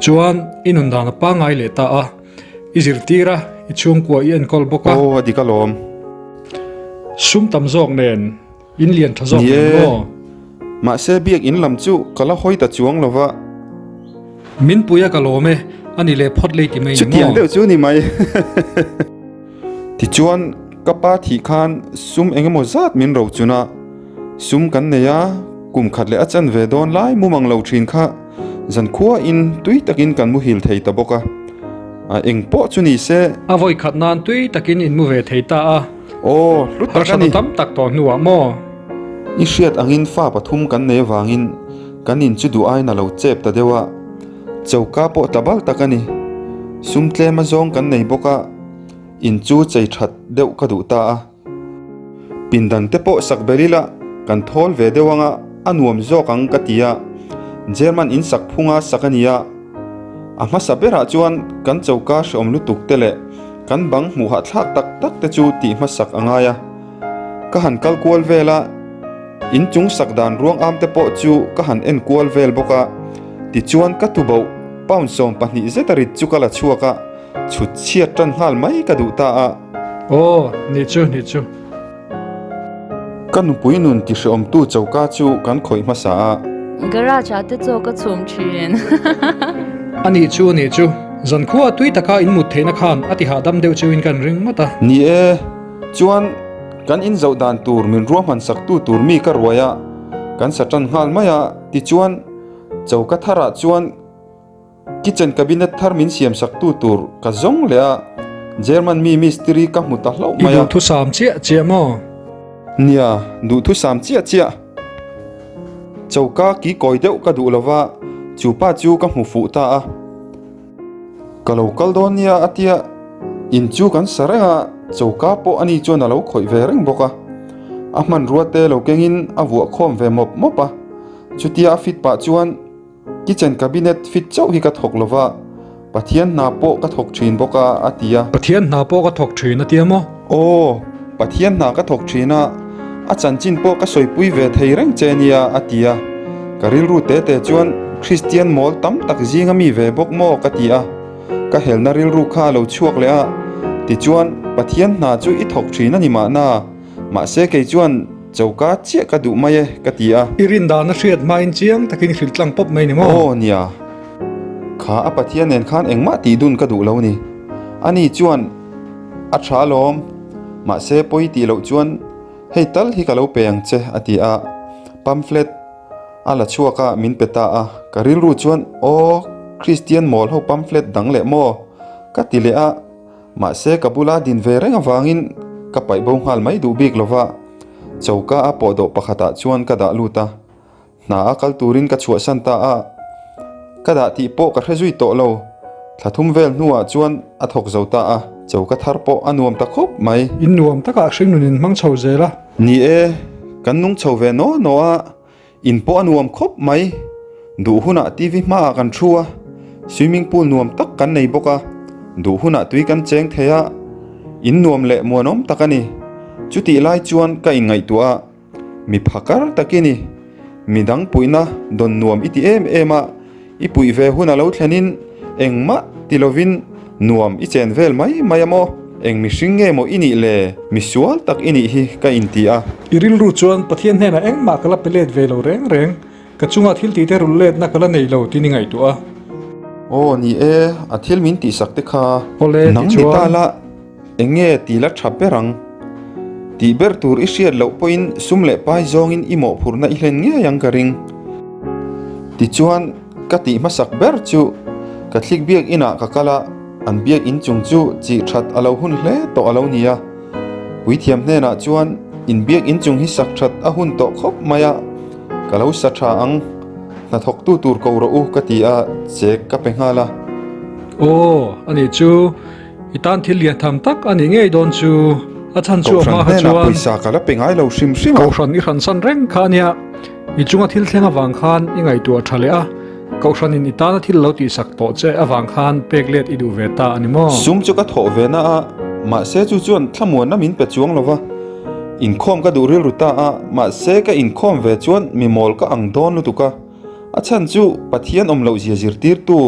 Tichuan, i nun dan a pangngai leh ta a, i zirtir a, i chhungkua i enkawl bawk a. Aw, a dik alawm. Sum tam zawk nen, in lian tha zawk Ni nen e. maw? Mahse, biakinn lam chu ka la hawi ta chuang lo va. Min pui a ka lawm e, a ni leh phawt lei ti mai ni maw? Chutiang deuh chu ni mai. Tichuan, ka pa thih khan sum eng emaw zat min ro chun a, sum kan nei a, kum khat leh a chan ve dawn lai mumang lo thin kha zankhuain tui takin kan muhil thei ta bawk a, a eng pawh chu ni se. A vawi khat nan tui takin in mu ve thei ta a. Aw, hlu tak a ni. Harsatna tam tak tawh hnuah maw? I hriat angin fa pathum kan nei avangin kan in chu duh aiin a lo chep ta deuh a, choka pawh tla bal tak a ni. Sum tlem azawng kan nei bawk a. In chu chei that deuh ka duh ta a. Pindan te pawh sak ber ila kan thawl ve deuh anga a nuam zawk ang ka ti a. German in sak phunga sak a ni a. A hmasa berah chuan kan choka hreawm lutuk te leh kan bang hmuh hahthlak tak tak te chu tih hmasak a ngai a. Ka han kal kual vel a, in chung sak dan ruang am te pawh chu ka han en kual vel bawk a. Tichuan ka tuboh pound 12 zeta rit chu ka la chhuak a. Chhut chhiat tan nghal mai ka duh ta a. Aw, nih chu, nih chu. Ka nupui nun ti hreawmtu choka chu kan khawih hmasa a. Garage ah te chaw ka chhum thin. A nih chu, nih chu. Zankhua tui taka in mut theihna khan a ti hahdam deuh cheuin kan ring ngawt a. Ni e, chuan kan in zoh dan tur min ruahman saktu tur mi ka ruai a, kan sa tan nghal mai a, tichuan choka tharah chuan Kitchen cabinet thar min siam sak tu tur ka zawng leh a, German mi mistiri ka hmu ta hlauh I mai a. duhthusam chiah chiah maw? Nia, duhthusam chiah chiah. Choka ki kawi deuh ka duh lova, chu pa chu ka hmu fuh ta a. Ka lo kal dawn nia a tia, in chu kan sa reng a, choka pawh ani chuan a lo khawih ve reng bawk a. A hmanrua te lo kengin a vuah khawm ve mawp mawp a, chutia a fit pah chuan, Kitchen cabinet fit chauh hi ka thawk lova, Pathian hna pawh ka thawk thin bawk a, a ti a. Pathian hna pawh ka thawk thin a tia maw? Aw, Pathian hna ka thawk thin a, a chanchin pawh ka sawipui ve thei reng che nia, a ti a. Ka rilru te te chuan Kristian mawl tam tak zinga mi ve bawk maw ka ti a. Ka helna rilru kha a lo chhuak leh a, tichuan Pathian hna chu i thawk thin a ni mahna, Mahse kei chuan choka chiah ka duh mai e ka ti a. I rin dan a hriat hmain chiang takin hrilh tlang pawp mai ni maw? Aw nia. Kha a Pathian nen khan engmah tih dun ka duh lo ni. Ani chuan a tha alawm. Mahse pawi tih loh chuan hei tal hi ka lo pe ang che a ti a. Pamphlet a la chhuak a min pe ta a. Ka rilru chuan aw Kristian mawl ho pamphlet dang leh maw ka ti leh a. Mahse ka bula din ve reng avangin ka paih bo nghal mai duh bik lova, choka a pawhdawh pakhatah chuan ka dah lut a, hna a kal turin ka chhuahsan ta a, ka dah tih pawh ka hre zui tawh lo, thla thum vel hnuah chuan a thawk zo ta a, choka thar pawh a nuam ta khawp mai. In nuam takah hringnun in hmang chho zel a. Ni e, kan nung chho ve naw naw a, In pawh a nuam khawp mai. Duh hunah TV hmaah kan thu a, swimming pool nuam tak kan nei bawk a, duh hunah tui kan cheng thei a, in nuam leh muanawm tak a ni. Chutih lai chuan ka inngaihtuah a, mi phakar tak i ni. Midang puihna dawn nuam i ti em em a, I puih ve hun a lo thlenin engmah ti lovin nuam i chen vel mai mai a maw? Eng mihring nge maw i nih le? Misual tak i nih hi ka inti a. I rilru chuan Pathian hnenah engmah ka la pe let ve lo reng reng, ka chungah thil tihte rul letna ka la nei lo tiin i ngaihtuah a. Aw ni e, a thil min tihsak te kha. Awle, Nang ni tichuan. ta la. Eng nge ti la tha ber ang? Tih ber tur i hriat loh pawhin sum leh pai zawngin i mawhphurhna i hlen ngei ang ka ring. Tichuan, ka tih hmasak ber chu Catholic biakinah ka kal a, an biakin chung chu chih that a lo hun hle tawh a lo ni a. Puithiam hnenah chuan in biakin chung hi sak that a hun tawh khawp mai a, ka lo sa tha ang, hnathawktu tur ko rawh u ka ti a, chek ka pe nghal a. Aw, anih chu. I tan thil lian tham tak a nih ngei dawn chu a chhan chu a Kohhran hma kha hnenah chuan pawisa ka la pe ngai lo hrim hrim a. Kohhran i hransan reng kha a nia. I chunga thil thleng avang khan i ngaihtuah tha leh a, Kohhranin i tana thil lo tihsak tawh che avang khan pek let i duh ve ta a ni maw? Sum chu ka thawh ve na a, mahse chu chuan thlamuanna min pe chuang lo va. Inkhawm ka duh rilru ta a, mahse ka inkhawm ve chuan mi mawl ka ang dawn lutuk a. A chhan chu Pathian awm loh zia zirtirtu.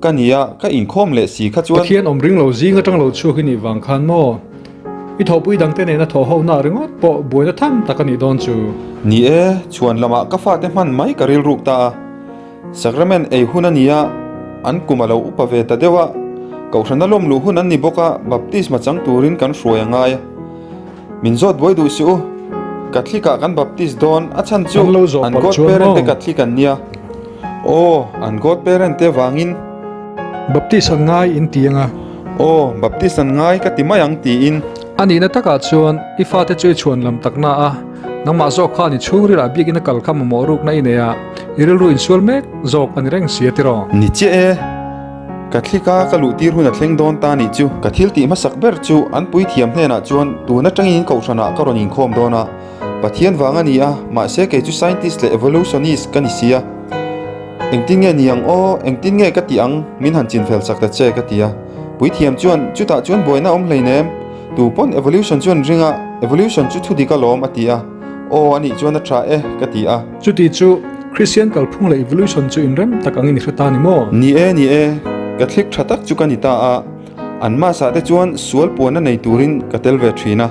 ka ni a, ka inkhawm leh si kha chuan. Pathian awm ring lo zing atang lo chhuak i nih vang khan maw? I thawhpui dangte nena thawh ho nah ringawt pawh buaina tham tak a nih dawn chu. Ni e, chhuan lamah ka fate hman mai ka rilruk ta a. Sacrament ei hun a ni a, an kum a lo upa ve ta deuh a, Kohhrana lawm luh hun an ni bawk a, baptisma chang turin kan hruai a ngai a. Min zawt buai duh si u, Catholic ah kan baptist dawn, a chhan chu An lo zawh an palh God chuan parent te maw? Catholic an nia. Aw, an God parent te vangin. Baptist an ngai in ti ang a. Aw, baptist an ngai ka ti mai ang tiin. A nihna takah chuan i fate chu i chhuan lam takna a. Nangmah zawk khan i chhungrilah biakina kal kha mamawh rukna i nei a, i rilru insual mek zawk a ni reng si a tiraw? Ni chiah e, ka thlika ka luh tir hun a thleng dawn ta nih chu. Ka thil tih hmasak ber chu an puithiam hnenah chuan tun atangin kohhranah ka rawn inkhawm dawn a, Pathian vang a ni a, mahse kei chu scientist leh evolutionist ka ni si a. Engtin nge ni ang aw, engtin nge ka tih ang, min han chinfel chak ta che ka ti a. Puithiam chuan chutah chuan buaina awm hleinem. Tu pawn evolution chuan ring a, evolution chu thu dik alawm a ti a, aw a nih chuan a tha e ka ti a. Chuti chu Christian kalphung leh evolution chu inrem tak angin i hre ta ni maw? Ni e, ni e, Catholic tha tak chu ka ni ta a, an mass ah te chuan sual puanna nei turin ka tel ve thin a,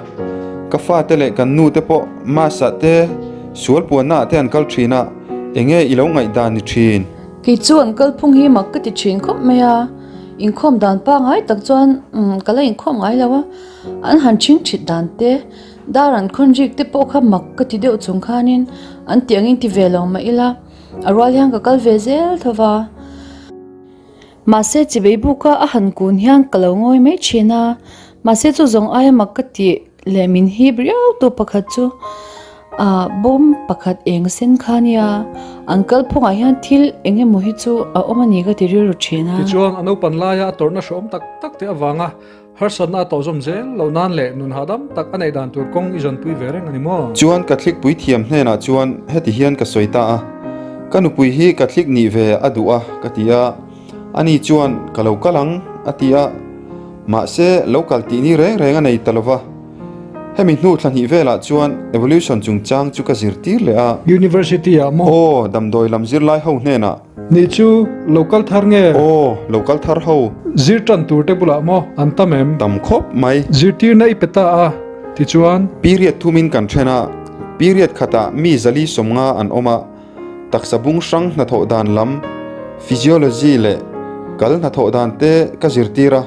ka fate leh kan nu te pawh mass ah te sual puanna ah te an kal thin a, enge i lo ngaihdan ni thin? Kei chu an kalphung hi mak ka ti thin khawp mai a. Inkhawm dan pangai tak chuan ka la inkhawm ngai lo a, an han chhing thit dan te, dar an khawn rik te pawh kha mak ka ti deuh chung khanin an tih angin ti ve lo mah ila, a rual hian ka kal ve zel tho va. Mahse chibei buka a han kun hian ka lo ngawi mai thin a, mahse chu zawng aia mak ka tih. Leh min hip riau tu pakhat chu ah bawm pakhat eng sen kha nia an kalphungah hian thil eng emaw hi chu a awm a ni ka ti rilru thin a. Tichuan a naupan laia a tawrhna hreawm tak tak te avanga harsatna a tawh zawm zel loh nan leh nun hahdam tak a neih dan tur kawng i zawnpui ve reng a ni maw? Chuan Catholic puithiam hnenah chuan heti hian ka sawi ta a, ka nupui hi Catholic nih ve a duh a ka ti a, ani chuan ka lo kal ang a ti a. Mahse, lo kal tih ni reng reng a nei ta lova. Hemi hnu thla hnih velah chuan evolution chungchang chu ka zirtir leh a. University ah maw? Aw, damdawi lam zirlai ho hnenah. Nih chu, lo kal thar nge? Aw, lo kal thar ho. Zir tan tur te bulah maw an tam em? Tam khawp mai. Zirtirna i pe ta a, tichuan. Period thumin kan then a, period khatah mi zali sawmnga an awm a. Taksa bung hrang hnathawh dan lam, physiology, leh kal hnathawh dan te ka zirtir a.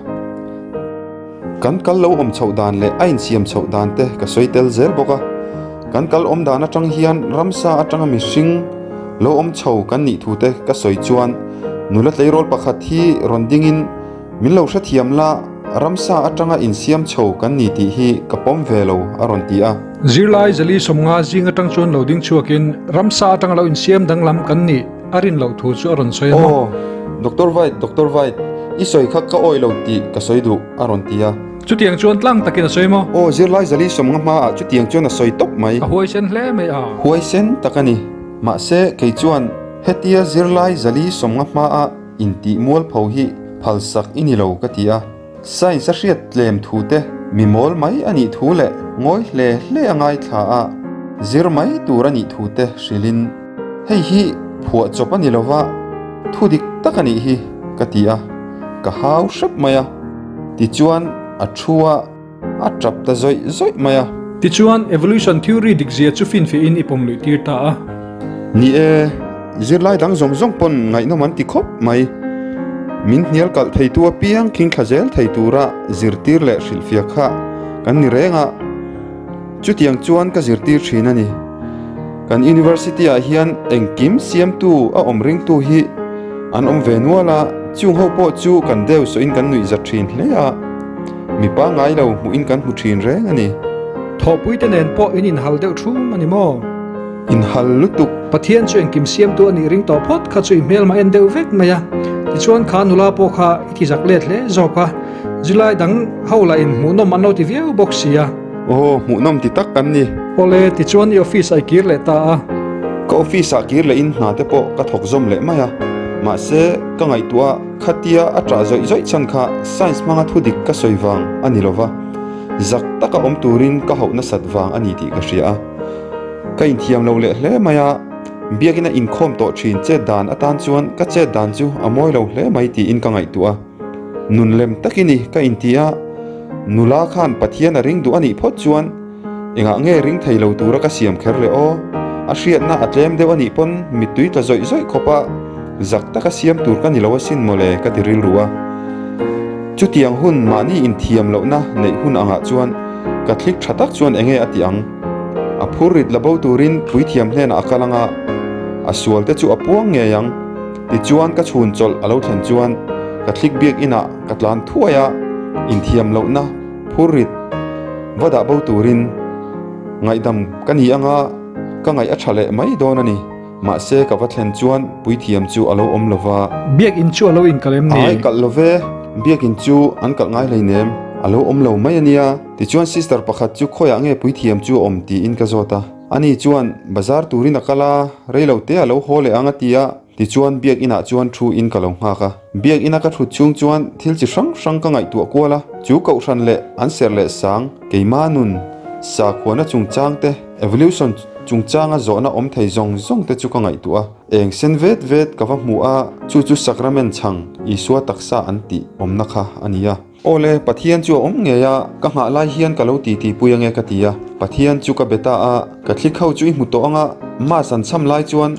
Kan kal lo awm chhoh dan leh a insiam chhoh dan te ka sawi tel zel bawk a. Kan kal awm dan atang hian ramsa atanga mihring lo awm chho kan nih thu te ka sawi chuan nula tleirawl pakhat hi rawn dingin min lo hrethiam la, ramsa atanga insiam chho kan ni tih hi ka pawm ve lo a rawn ti a. Zirlai Zali 50 zing atang chuan lo ding chhuakin ramsa atanga lo insiam danglam kan nih a rin loh thu chu a rawn sawi a maw? Aw, Doctor White, Doctor White, i sawi kha ka awi lo tih ka sawi duh, a rawn ti a. Chutiang chuan tlang takin a sawi maw? Aw, zirlai Zali 50 hmaah chutiang chuan a sawi tawp mai. A huaisen hle mai a. Huaisen tak a ni. Mahse, kei chuan hetia zirlai Zali 50 hmaah intih mualpho hi phalsak i ni lo ka ti a. Science a hriat tlem thu te, mi mawl mai a nih thu leh ngawi hle hle a ngaithla a, zir mai tur a nih thu te hrilhin, Hei hi phuah chawp a ni lo va, thu dik tak a nih hi, ka ti a, ka hau hrep mai a. Tichuan a thu a, a tap ta zawih zawih mai a. Tichuan evolution theory dikzia chu finfiahin i pawm luih tir ta a. Ni e. Zirlai dang zawng zawng pawn ngaihnawm an ti khawp mai. Min hnial kalh theitu apiang khingthla zel thei tura zirtir leh hrilhfiah kha kan ni reng a, chutiang chuan ka zirtir thin a ni. Kan University ah hian engkim siamtu a awm ringtu hi an awm ve nual a, chung ho pawh chu kan deu sawhin kan nuihza thin hle a, mi pangngai lo hmuhin kan hmu thin reng a ni. Thawhpuite nen pawh in inhal deuh thum a ni maw? Inhal lutuk. Pathian chu engkim siamtu a nih ring tawh phawt kha chu i hmelmah en deuh vek mai a. Tichuan kha nula pawh kha i ti zak let hle zawk a, zilai dang ho lah in hmuhnawm an lo ti viau bawk si a. Aw, hmuhnawm ti tak kan ni. Awle, tichuan i office ah i kir leh ta a. Ka office ah kir leh in hna te pawh ka thawk zawm leh mai a. Mahse, ka ngaihtuah a, khatia a ṭah zawih zawih chhan kha science hmanga thu dik ka sawi vang a ni lo va, zak taka awm turin ka hauh nasat vang a ni tih ka hria a. Ka inthiam lo leh hle mai a, Biakina inkhawm tawh thin chet dan atan chuan ka chet dan chu a mawi lo hle mai tiin ka ngaihtuah a. Nun lem tak i ni ka inti a, nula khan Pathian a ring duh a nih phawt chuan engah nge ring thei lo tura ka siam kher le aw? A hriatna a tlem deuh a nih pawn mittui tla zawih zawih khawp a, zak taka siam tur ka ni lo asin mawle ka ti rilru a. Chutiang hun mahni inthiam lohna neih hun angah chuan Catholic tha tak chuan enge a ti ang? A phur rit la bo turin puithiam hnenah a kal anga, a sual te chu a puang ngei ang. Tichuan ka chhun chawlh a lo thlen chuan Catholic biakinah ka tlan thuai a, inthiam lohna phur rit va dah bo turin ngaihdam ka ni anga ka ngaih a tha leh mai dawn a ni. Mahse ka va thlen chuan puithiam chu a lo awm lo va. Biakin chu a lo inkalh em ni? Ai kalh lo ve, biakin chu an kalh ngai hleinem, a lo awm lo mai a nia. Tichuan sister pakhat chu khawiah nge puithiam chu a awm tiin ka zawt a. Ani chuan bazar turin a kal a, reilo te a lo haw leh ang a ti a, tichuan biak inah chuan thu in ka lo nghak a. Biak ina ka thut chhung chuan thil chi hrang hrang ka ngaihtuah kual a, chu kohhran leh an serh leh sang, keima nun, sakhuana chungchang te, evolution chungchanga zawhna awm thei zawng zawng te chu ka ngaihtuah a. Eng sen vet vet ka va hmu a, chu chu sacrament chhang Isua taksa an tih awmna kha a ni a. Awle, Pathian chu a awm ngei a, ka nghah lai hian ka lo titi pui ange ka ti a. Pathian chu ka be ta a, ka thlik ho chu i hmu tawh anga, Mass an cham lai chuan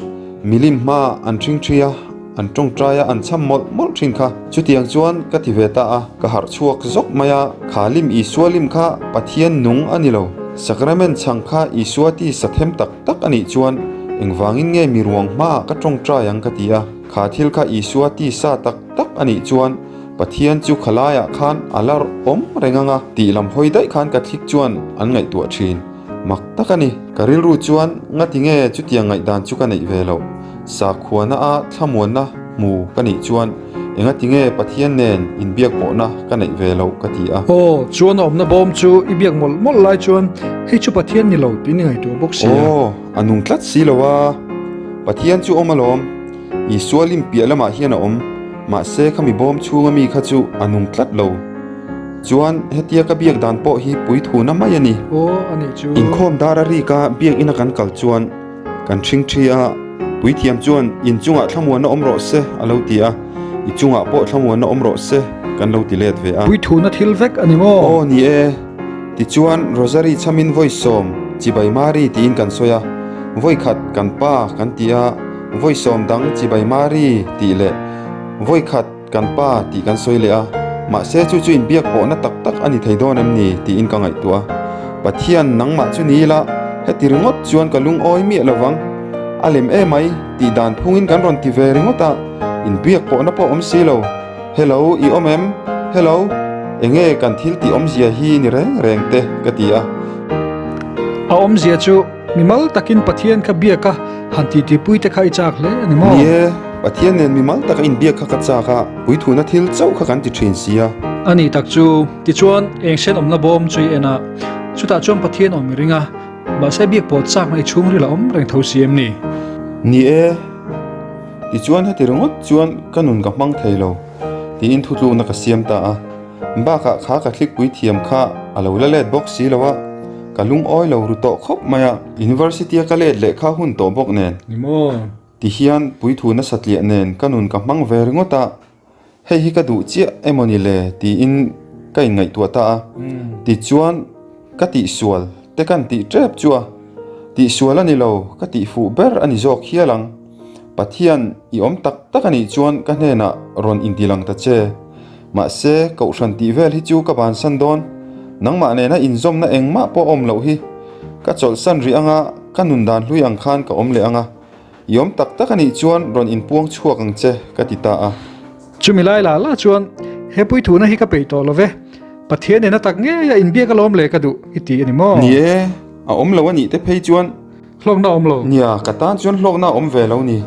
milim hma an ṭhing ṭhi a, an ṭawngṭai a, an cham mawlh mawlh ṭhin kha. Chutiang chuan ka ti ve ta a, ka harh chhuak zawk mai a, kha lim Isua lim kha Pathian nung a ni lo. Sacrament chhang kha Isua ti sa them tak tak a nih chuan engvangin nge mi ruang hmaah ka ṭawngṭai ang ka ti a, kha thil kha Isua ti sa tak tak a nih chuan Pathian chu khalaiah khan a la awm reng ang a, tih lam hawi daih khan Catholic chuan an ngaihtuah thin. Mak tak a ni. Ka rilru chuan ngati nge chutiang ngaihdan chu ka neih ve loh. Sakhuana a thlamuanna hmu ka nih chuan engati nge Pathian nen inbiak pawhna ka neih ve loh ka ti a. Aw, chuan a awmna bawm chu i biak mawlh mawlh lai chuan hei chu Pathian ni lo tiin i ngaihtuah bawk si a. Aw, a nung tlat si lo a. Pathian chu awm alawm. Isua lim piah lamah hian a awm, mahse khami bawm chhunga mi kha chu a nung tlat lo. Chuan hetia ka biak dan pawh hi puithuna mai a ni. Aw, a nih chu. Inkhawm dar a rik a, biakina kan kal chuan kan ṭhing ṭhi a, puithiam chuan in chungah thlamuanna awm rawh se a lo ti a, i chungah pawh thlamuanna awm rawh se kan lo ti let ve a. Puithuna thil vek a ni maw? Aw, ni e. Tichuan Rosary chhamin vawi sawm Chibai Mari tiin kan sawi a, vawi khat kan pa kan ti a, Vawi sawm dang chibai Mari tih leh vawi khat kan pa tih kan sawi leh a, mahse chu chu inbiak pawhna tak tak a ni thei dawn em ni tiin ka ngaihtuah a. Pathian nangmah chu ni ila, heti ringawt chuan ka lungawi miah lo vang. A lem emai tih dan phungin kan rawn ti ve ringawt a, inbiak pawhna pawh awm si lo. Hello, i awm em? Hello, enge kan thil tih awmzia hi ni reng reng te ka ti a. A awmzia chu Mimal takin Pathian kha biak a, han titipui te kha i chak hle a ni maw? Ni e, Pathian nen mimal taka inbiak kha ka chak a, puithuna thil chauh kha kan ti thin si a. A nih tak chu, tichuan eng sen awmna bawm chu i en a, chutah chuan Pathian awm i ring a, mahse biak pawh chakna i chhungril a awm reng tho si em ni? Ni e, tichuan heti ringawt chuan ka nun ka hmang thei lo, tiin thutlukna ka siam ta a. Bakah kha ka thlikpui thiam kha a lo la let bawk si lo a, ka lungawi lo ru tawh khawp mai a. University a ka let leh kha hun tawh bawk nen. Ni maw? Ti hian puithu nasa tliah nen ka nun ka hmang ve ringawt a, hei hi ka duh chiah emaw ni le tiin ka inngaihtuah ta a. Tichuan ka tihsual te kan tih tep chu a, tihsual a ni lo, ka tihfuh ber a ni zawk hial ang. Pathian i awm tak tak a nih chuan ka hnenah rawn intilang ta che. Mahse, Kohhran tih vel hi chu ka bansan dawn. Nangmah nena inzawmna engmah pawh a awm loh hi. Ka chawlhsan rih anga, ka nun dan hlui ang khan ka awm leh anga. I awm tak tak a nih chuan rawn inpuang chhuak ang che, ka ti ta a. Chumi lai la la chuan, He puithuna hi ka peih tawh lo ve. Pathian nena tak ngei a inbiak alawm le ka duh, i ti a ni maw? Ni e, a awm lo a nih te phei chuan. Hlawkna a awm lo. Nia, ka tan chuan hlawkna a awm ve lo ni.